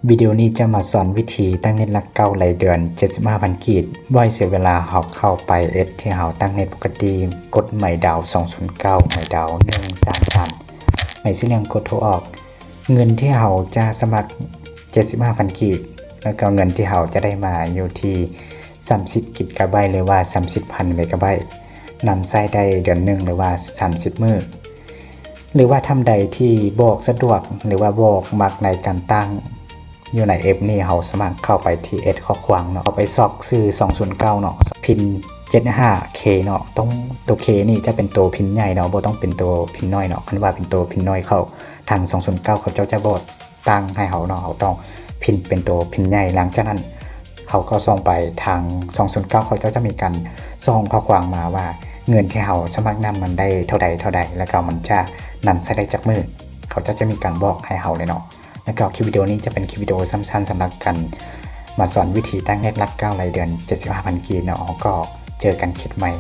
ວິດີໂອນີ້ຈະມາສອນວິທີຕັ້ງເນັດຫຼັກເກົ້າລາຍເດືອນເຈັດສິບຫ້າພັນກີບ. ບໍ່ໃຫ້ເສຍເວລາ, ເຮົາເຂົ້າໄປເອັດທີ່ເຮົາຕັ້ງເນັດປົກກະຕິ, ກົດໄມດາວສອງສູນເກົ້າ ໄມດາວໜຶ່ງສາມສາມ ໄມສີເຫຼືອງກົດໂທອອກ. ເງິນທີ່ເຮົາຈະສະໝັກເຈັດສິບຫ້າພັນກີບ ແລ້ວກໍເງິນທີ່ເຮົາຈະໄດ້ມາຢູ່ທີ່ສາມສິບກິກາໄບ ຫຼືວ່າສາມສິບພັນເມກາໄບ ນຳໃຊ້ໄດ້ເດືອນໜຶ່ງ ຫຼືວ່າສາມສິບມື້. ຫຼືວ່າທ່ານໃດທີ່ບໍ່ສະດວກ ຫຼືວ່າບໍ່ມັກໃນການຕັ້ງຢູ່ໃນແອັບນີ້, ເຮົາສາມາດເຂົ້າໄປທີ່ເອັດຂໍ້ຄວາມເນາະ, ເຂົ້າໄປຊອກຊື່ສອງສູນເກົ້າເນາະ, ພິນເຈັດຫ້າເຄເນາະ, ຕ້ອງ ໂຕເຄນີ້ຈະເປັນໂຕພິນໃຫຍ່ເນາະ, ບໍ່ຕ້ອງເປັນໂຕພິນນ້ອຍເນາະ. ຄັນວ່າເປັນໂຕພິນນ້ອຍ ເຂົາ ທາງສອງສູນເກົ້າເຂົາເຈົ້າຈະບໍ່ຕັ້ງໃຫ້ເຮົາເນາະ, ເຮົາຕ້ອງພິນເປັນໂຕພິນໃຫຍ່. ຫຼັງຈາກນັ້ນ ເຮົາກໍສົ່ງໄປທາງສອງສູນເກົ້າ ເຂົາເຈົ້າຈະມີການສົ່ງຂໍ້ຄວາມມາວ່າເງິນທີ່ເຮົາສະໝັກນັ້ນມັນໄດ້ເທົ່າໃດເທົ່າໃດ ແລ້ວກໍມັນຈະນຳໃຊ້ໄດ້ຈັກມື້, ເຂົາເຈົ້າຈະມີການບອກໃຫ້ເຮົາເລີຍເນາະ. ແລ້ວກໍຄລິບວິດີໂອນີ້ຈະເປັນຄລິບວິດີໂອສັ້ນໆ ສຳລັບການມາສອນວິທີຕັ້ງເນັດຫຼັກເກົ້າລາຍເດືອນເຈັດສິບຫ້າພັນກີບເນາະ. ກໍເຈີກັນຄລິບໃໝ່.